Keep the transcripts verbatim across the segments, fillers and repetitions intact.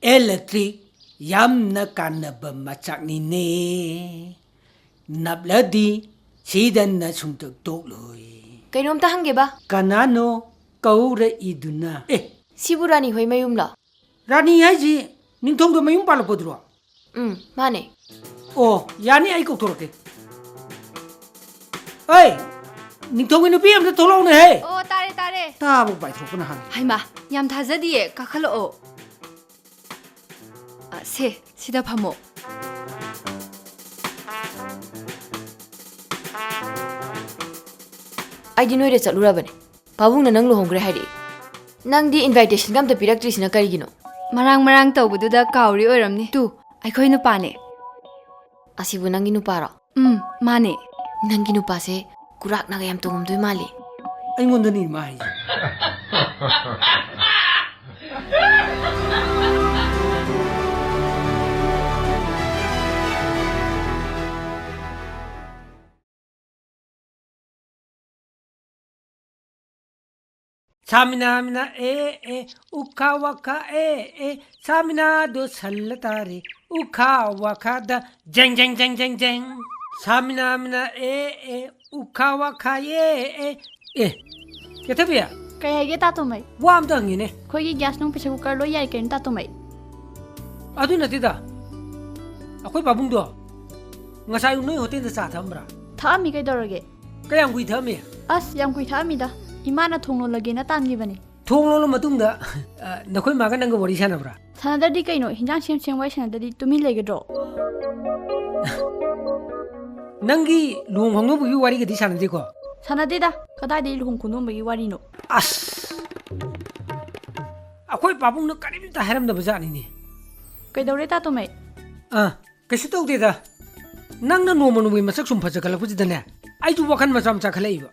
ꯑꯦ ꯂꯇ꯭ꯔꯤꯛ, ꯌꯥꯝꯅ ꯀꯥꯟꯅꯕ ꯃꯆꯥꯛꯅꯤꯅꯦ꯫ ꯅꯞꯂꯗꯤ ꯁꯤꯗꯅ ꯁꯨꯡꯇꯣꯛ ꯇꯣꯛꯂꯣꯏ꯫ ꯀꯩꯅꯣꯝꯇ ꯍꯪꯒꯦꯕ꯫ ꯀꯅꯥꯅꯣ ꯀꯧꯔꯛꯏꯗꯨꯅ? ꯑꯦ꯫ ꯁꯤꯕꯨ ꯔꯥꯅꯤ ꯍꯣꯏ ꯃꯌꯨꯝꯂꯣ? ꯔꯥꯅꯤ ꯍꯥꯏꯁꯤ ꯅꯤꯡꯊꯧꯗ ꯃꯌꯨꯝ ꯄꯥꯜꯂꯛꯄꯗꯨꯔꯣ? ꯎꯝ, ꯃꯥꯅꯦ꯫ ꯑꯣ, ꯌꯥꯅꯤ, ꯑꯩ ꯀꯧꯊꯣꯔꯛꯀꯦ꯫ ꯑꯩ, ꯅꯤꯡꯊꯧꯒꯤ ꯅꯨꯄꯤ ꯑꯝꯇ ꯊꯣꯛꯂꯛꯎꯅꯦꯍꯦ꯫ ꯑꯣ, ꯇꯥꯔꯦ, ꯇꯥꯔꯦ꯫ ꯇꯥꯕꯨ ꯄꯥꯏꯊꯣꯛꯄꯅ ꯍꯥꯟꯅ꯫ ꯍꯩꯃꯥ, ꯌꯥꯝ ꯊꯥꯖꯗꯤꯌꯦ, ꯀꯥꯈꯠꯂꯛꯑꯣ꯫ ꯑ, ꯁꯦ, ꯁꯤꯗ ꯐꯝꯃꯣ꯫ ꯑꯩꯗꯤ ꯅꯣꯏꯗ ꯆꯠꯂꯨꯔꯕꯅꯦ꯫ ꯄꯥꯕꯨꯡꯅ ꯅꯪ ꯂꯨꯍꯣꯡꯈ꯭ꯔꯦ ꯍꯥꯏꯔꯛꯏ꯫ ꯅꯪꯗꯤ invitation-ꯒ ꯑꯝꯇ ꯄꯤꯔꯛꯇ꯭ꯔꯤꯁꯤꯅ ꯀꯔꯤꯒꯤꯅꯣ? ꯃꯔꯥꯡ ꯃꯔꯥꯡ ꯇꯧꯕꯗꯨꯗ ꯀꯥꯎꯔꯤ ꯑꯣꯏꯔꯝꯅꯤ꯫ ꯇꯨ, ꯑꯩꯈꯣꯏ ꯅꯨꯄꯥꯅꯦ꯫ ꯑꯁꯤꯕꯨ ꯅꯪꯒꯤ ꯅꯨꯄꯥꯔꯣ? ꯎꯝ, ꯃꯥꯅꯦ꯫ ꯅꯪꯒꯤ ꯅꯨꯄꯥꯁꯦ ꯀꯨꯔꯥꯛꯅꯒ ꯌꯥꯝ ꯇꯣꯡꯉꯝꯗꯣꯏ ꯃꯥꯜꯂꯤ꯫ ꯑꯩꯉꯣꯟꯗꯅꯤ ꯃꯥ ꯍꯥꯏꯁꯦ꯫ ꯁꯥꯃꯤꯅꯥ ꯃꯤꯅꯥ ꯑꯦ ꯑꯦ, ꯎꯈꯥ ꯋꯥꯈꯥ ꯑꯦ ꯑꯦ, ꯁꯥꯃꯤꯅꯥꯗꯣ ꯁꯜꯂ ꯇꯥꯔꯦ, ꯎꯈꯥ ꯋꯥꯈꯥꯗ ꯖꯦꯡ ꯖꯦꯡ ꯖꯦꯡ ꯖꯦꯡ ꯖꯦꯡ꯫ ꯁꯥꯃꯤꯅꯥ ꯃꯤꯅꯥ ꯑꯦ ꯑꯦ, ꯎꯈꯥ ꯋꯥꯈꯥ ꯑꯦ ꯑꯦ꯫ ꯑꯦ, ꯀꯦꯊꯕꯤ꯫ ꯀꯩ ꯍꯥꯏꯒꯦ ꯇꯥꯇꯣꯃꯩ? ꯋꯥ ꯑꯝꯇ ꯍꯪꯒꯦꯅꯦ꯫ ꯑꯩꯈꯣꯏꯒꯤ gas ꯅꯨꯡ pressure cooker ꯂꯣꯏ ꯌꯥꯏ ꯀꯩꯅꯣ ꯇꯥꯇꯣꯃꯩ? ꯑꯗꯨ ꯅꯠꯇꯦꯗ, ꯑꯩꯈꯣꯏ ꯄꯥꯕꯨꯡꯗꯣ ꯉꯁꯥꯏ ꯅꯣꯏ hotel-ꯗ ꯆꯥ ꯊꯛꯑꯝꯕ꯭ꯔꯥ? ꯊꯛꯑꯝꯃꯤ, ꯀꯩꯗꯧꯔꯒꯦ? ꯀꯌꯥꯝ ꯀꯨꯏ ꯊꯛꯑꯝꯃꯤ? ꯑꯁ, ꯌꯥꯝ ꯀꯨꯏ ꯊꯛꯑꯝꯃꯤꯗ꯫ ꯏꯃꯥꯅ ꯊꯣꯡ ꯂꯣꯜꯂꯒꯦꯅ ꯇꯥꯟꯈꯤꯕꯅꯤ꯫ ꯊꯣꯡ ꯂꯣꯜꯂ ꯃꯇꯨꯡꯗ, ꯑ, ꯅꯈꯣꯏ ꯃꯥꯒ ꯅꯪꯒ ꯋꯥꯔꯤ ꯁꯥꯟꯅꯕ꯭ꯔꯥ? ꯁꯥꯟꯅꯗ꯭ꯔꯗꯤ ꯀꯩꯅꯣ, ꯍꯤꯟꯖꯥꯡ ꯁꯦꯝ ꯁꯦꯝ ꯋꯥꯔꯤ ꯁꯥꯟꯅꯗ꯭ꯔꯗꯤ ꯇꯨꯃꯤꯟ ꯂꯩꯒꯗ꯭ꯔꯣ? ꯅꯪꯒꯤ ꯂꯨꯍꯣꯡ ꯈꯣꯡꯗꯣꯡꯕꯒꯤ ꯋꯥꯔꯤꯒꯗꯤ ꯁꯥꯟꯅꯗꯦꯀꯣ? ꯁꯥꯟꯅꯗꯦꯗ, ꯀꯗꯥꯏꯗꯒꯤ ꯂꯨꯍꯣꯡ ꯈꯣꯡꯗꯣꯡꯕꯒꯤ ꯋꯥꯔꯤꯅꯣ? ꯑꯁ! ꯑꯩꯈꯣꯏ ꯄꯥꯕꯨꯡꯅ ꯀꯔꯤꯝꯇ ꯍꯥꯏꯔꯝꯗꯕ ꯖꯥꯠꯅꯤꯅꯦ꯫ ꯀꯩꯗꯧꯔꯦ ꯇꯥꯇꯣꯃꯩ? ꯑ, ꯀꯩꯁꯨ ꯇꯧꯗꯦꯗ꯫ ꯅꯪꯅ ꯅꯣꯡꯃ ꯅꯣꯡꯃꯒꯤ ꯃꯁꯛ ꯁꯨꯝ ꯐꯖꯈꯠꯂꯛꯄꯁꯤꯗꯅꯦ, ꯑꯩꯁꯨ ꯋꯥꯈꯜ ꯃꯆꯥ ꯃꯆꯥ ꯈꯜꯂꯛꯏꯕ꯫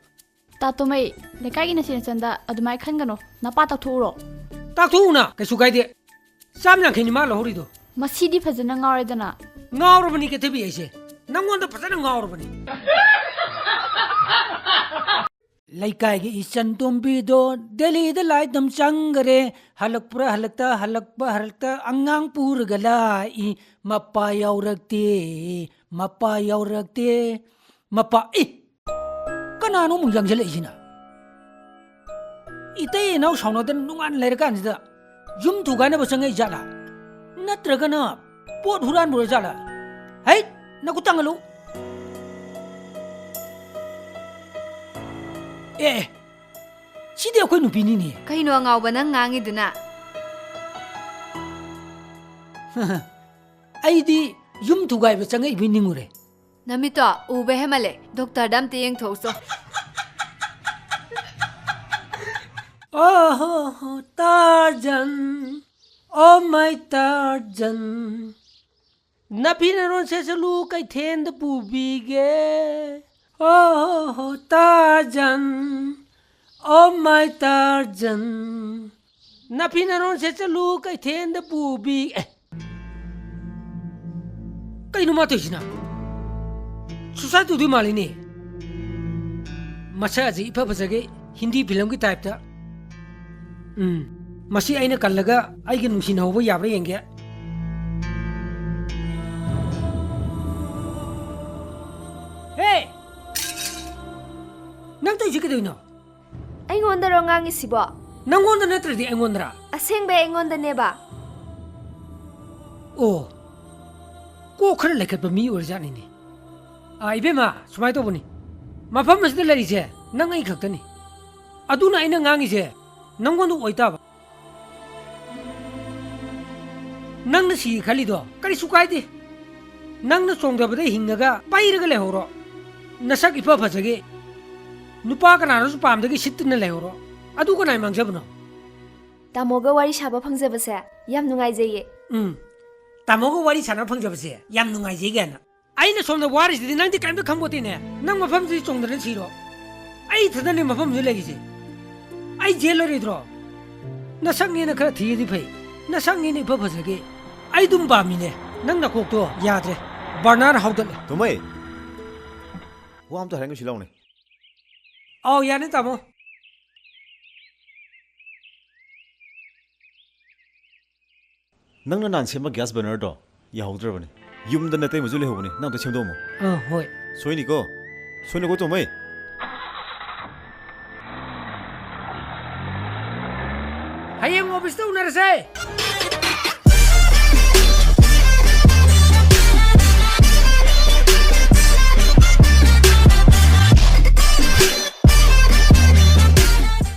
ꯇꯥꯇꯣꯃꯩ, ꯂꯩꯀꯥꯏꯒꯤ ꯅꯆꯦ ꯅꯆꯟꯗ ꯑꯗꯨꯃꯥꯏ ꯈꯟꯒꯅꯣ꯫ ꯅꯄꯥ ꯇꯥꯛꯊꯣꯛꯎꯔꯣ? ꯇꯥꯛꯊꯣꯛꯎꯅ, ꯀꯩꯁꯨ ꯀꯥꯏꯗꯦ꯫ ꯆꯥꯝ ꯌꯥꯡꯈꯩꯅꯤ ꯃꯥ ꯂꯧꯍꯧꯔꯤꯗꯣ꯫ ꯃꯁꯤꯗꯤ ꯐꯖꯅ ꯉꯥꯎꯔꯦꯗꯅ꯫ ꯉꯥꯎꯔꯕꯅꯤ ꯀꯦꯊꯕꯤ ꯑꯩꯁꯦ꯫ ꯅꯪꯉꯣꯟꯗ ꯐꯖꯅ ꯉꯥꯎꯔꯕꯅꯤ꯫ ꯂꯩꯀꯥꯏꯒꯤ ꯏꯆꯟ ꯇꯣꯝꯕꯤꯗꯣ ꯗꯦꯜꯂꯤꯗ ꯂꯥꯏ ꯇꯝ ꯆꯪꯈꯔꯦ꯫ ꯍꯜꯂꯛꯄ꯭ꯔꯥ ꯍꯜꯂꯛꯇ, ꯍꯜꯂꯛꯄ ꯍꯜꯂꯛꯇ ꯑꯉꯥꯡ ꯄꯨꯔꯒ ꯂꯥꯛꯏ꯫ ꯃꯄꯥ ꯌꯥꯎꯔꯛꯇꯦ, ꯃꯄꯥ ꯌꯥꯎꯔꯛꯇꯦ, ꯃꯄꯥ꯫ ꯏ! ꯀꯅꯥꯅꯣ ꯑꯃꯨꯛ ꯌꯥꯡꯁꯤꯜꯂꯛꯏꯁꯤꯅ? ꯏꯇꯩ ꯏꯅꯥꯎ ꯁꯥꯎꯅꯗꯅ ꯅꯨꯡꯉꯥꯏꯅ ꯂꯩꯔꯀꯥꯟꯁꯤꯗ ꯌꯨꯝ ꯊꯨꯒꯥꯏꯅꯕ ꯆꯪꯉꯛꯏ ꯖꯥꯠꯂꯥ? ꯅꯠꯇ꯭ꯔꯒꯅ ꯄꯣꯠ ꯍꯨꯔꯥꯟꯕ ꯑꯣꯏꯔ ꯖꯥꯠꯂꯥ? ꯍꯩꯠ! ꯅꯈꯨꯠ ꯇꯥꯡꯍꯜꯂꯨ꯫ ꯑꯦ, ꯑꯦ, ꯁꯤꯗꯤ ꯑꯩꯈꯣꯏ ꯅꯨꯄꯤꯅꯤꯅꯦ꯫ ꯀꯩꯅꯣ ꯑꯉꯥꯎꯕ ꯅꯪ ꯉꯥꯡꯉꯤꯗꯨꯅ? ꯑꯩꯗꯤ ꯌꯨꯝ ꯊꯨꯒꯥꯏꯕ ꯆꯪꯉꯛꯏꯕꯣꯏ ꯅꯤꯡꯉꯨꯔꯦ꯫ ꯅꯃꯤꯠꯇꯣ ꯎꯕ ꯍꯦꯃꯜꯂꯦ, ꯗꯣꯛꯇꯔꯗ ꯑꯝꯇ ꯌꯦꯡꯊꯣꯛꯎꯆꯣ꯫ ꯑꯣ ꯍꯣ ꯍꯣ, ꯇꯥꯔꯖꯟ, ꯑꯣ ꯃꯥꯏ ꯇꯥꯔꯖꯟ, ꯅꯐꯤ ꯅꯔꯣꯟ ꯁꯦꯠꯆꯜꯂꯨ, ꯀꯩꯊꯦꯟꯗ ꯄꯨꯕꯤꯒꯦ꯫ ꯑꯣ ꯍꯣ ꯍꯣ, ꯇꯥꯔꯖꯟ, ꯑꯣ ꯃꯥꯏ ꯇꯥꯔꯖꯟ, ꯅꯐꯤ ꯅꯔꯣꯟ ꯁꯦꯠꯆꯜꯂꯨ, ꯀꯩꯊꯦꯟꯗ ꯄꯨꯕꯤ-, ꯑꯦ꯫ ꯀꯩꯅꯣ ꯃꯥ ꯇꯧꯔꯤꯁꯤꯅ? ꯁꯨꯁꯥꯏꯠ ꯇꯧꯗꯣꯏ ꯃꯥꯜꯂꯤꯅꯦ꯫ ꯃꯁꯛ ꯑꯁꯤ ꯏꯐ ꯐꯖꯒꯩ ꯍꯤꯟꯗꯤ ꯐꯤꯂꯝꯒꯤ ꯇꯥꯏꯞꯇ꯫ ꯎꯝ, ꯃꯁꯤ ꯑꯩꯅ ꯀꯜꯂꯒ ꯑꯩꯒ ꯅꯨꯡꯁꯤꯅꯍꯧꯕ ꯌꯥꯕ꯭ꯔꯥ ꯌꯦꯡꯒꯦ꯫ ꯍꯦ! ꯅꯪ ꯇꯧꯔꯤꯁꯤ ꯀꯩꯗꯧꯔꯤꯅꯣ? ꯑꯩꯉꯣꯟꯗꯔꯣ ꯉꯥꯡꯉꯤꯁꯤꯕꯣ? ꯅꯪꯉꯣꯟꯗ ꯅꯠꯇ꯭ꯔꯗꯤ ꯑꯩꯉꯣꯟꯗꯔꯥ? ꯑꯁꯦꯡꯕꯩ ꯑꯩꯉꯣꯟꯗꯅꯦꯕ꯫ ꯑꯣ, ꯀꯣꯛ ꯈꯔ ꯂꯩꯈꯠꯄ ꯃꯤ ꯑꯣꯏꯔꯖꯥꯠꯅꯤꯅꯦ꯫ ꯑꯥ, ꯏꯕꯦꯝꯃ, ꯁꯨꯃꯥꯏꯅ ꯇꯧꯕꯅꯤ, ꯃꯐꯝ ꯑꯁꯤꯗ ꯂꯩꯔꯤꯁꯦ ꯅꯪ ꯑꯩ ꯈꯛꯇꯅꯤ꯫ ꯑꯗꯨꯅ ꯑꯩꯅ ꯉꯥꯡꯉꯤꯁꯦ ꯅꯪꯉꯣꯟꯗ ꯑꯣꯏꯇꯥꯕ꯫ ꯅꯪꯅ ꯁꯤ ꯈꯜꯂꯤꯗꯣ ꯀꯔꯤꯁꯨ ꯀꯥꯏꯗꯦ꯫ ꯅꯪꯅ ꯆꯣꯡꯊꯕꯗ ꯍꯤꯡꯉꯒ ꯄꯩꯔꯒ ꯂꯩꯍꯧꯔꯣ꯫ ꯅꯁꯛ ꯏꯐ ꯐꯖꯒꯩ ꯅꯨꯄꯥ ꯀꯅꯥꯅꯁꯨ ꯄꯥꯝꯗꯒꯩ ꯁꯤꯠꯇꯅ ꯂꯩꯍꯧꯔꯣ꯫ ꯑꯗꯨ ꯀꯅꯥꯏ ꯃꯥꯡꯖꯕꯅꯣ? ꯇꯥꯃꯣꯒ ꯋꯥꯔꯤ ꯁꯥꯕ ꯐꯪꯖꯕꯁꯦ ꯌꯥꯝ ꯅꯨꯡꯉꯥꯏꯖꯩꯌꯦ꯫ ꯎꯝ, ꯇꯥꯃꯣꯒ ꯋꯥꯔꯤ ꯁꯥꯟꯅꯕ ꯐꯪꯖꯕꯁꯦ ꯌꯥꯝ ꯅꯨꯡꯉꯥꯏꯖꯩ ꯀꯥꯏꯅ꯫ ꯑꯩꯅ ꯁꯣꯝꯗ ꯋꯥꯔꯤꯁꯤꯗꯤ ꯅꯪꯗꯤ ꯀꯔꯤꯝꯇ ꯈꯪꯄꯣꯠꯇꯦꯅꯦ꯫ ꯅꯪ ꯃꯐꯝꯁꯤꯗ ꯆꯣꯡꯗꯅ ꯁꯤꯔꯣ? ꯑꯩ ꯏꯊꯟꯗꯅꯦ ꯃꯐꯝꯁꯤꯗ ꯂꯩꯔꯤꯁꯦ꯫ ꯑꯩ ꯖꯦꯜ ꯑꯣꯏꯔꯣꯏꯗ꯭ꯔꯣ? ꯅꯁꯛꯅꯦꯅ ꯈꯔ ꯊꯤꯔꯗꯤ ꯐꯩ, ꯅꯁꯛꯅꯦꯅ ꯏꯐ ꯐꯖꯒꯩ꯫ ꯑꯩ ꯑꯗꯨꯝ ꯄꯥꯝꯃꯤꯅꯦ꯫ ꯅꯪ ꯅꯀꯣꯛꯇꯣ ꯌꯥꯗ꯭ꯔꯦ, ꯕꯔꯅꯔ ꯍꯧꯒꯠꯂꯦ꯫ ꯇꯣꯝꯕꯩ, ꯋꯥ ꯑꯝꯇ ꯍꯥꯏꯔꯒ ꯁꯤꯜꯂꯧꯅꯦ꯫ ꯑꯧ, ꯌꯥꯅꯤ, ꯇꯥꯃꯣ꯫ ꯅꯪꯅ ꯅꯍꯥꯟ ꯁꯦꯝꯕ gas burnerꯗꯣ ꯌꯥꯍꯧꯗ꯭ꯔꯕꯅꯤ꯫ ꯌꯨꯝꯗ ꯅꯇꯩꯃꯁꯨ ꯂꯩꯍꯧꯕꯅꯤ, ꯅꯪ ꯑꯝꯇ ꯁꯦꯝꯗꯣꯛꯑꯝꯃꯣ꯫ ꯑꯥ, ꯍꯣꯏ꯫ ꯁꯣꯏꯅꯤꯀꯣ, ꯁꯣꯏꯅꯨꯀꯣ, ꯇꯣꯝꯕꯩ꯫ ꯍꯌꯦꯡ officeꯇ ꯎꯅꯔꯁꯦ꯫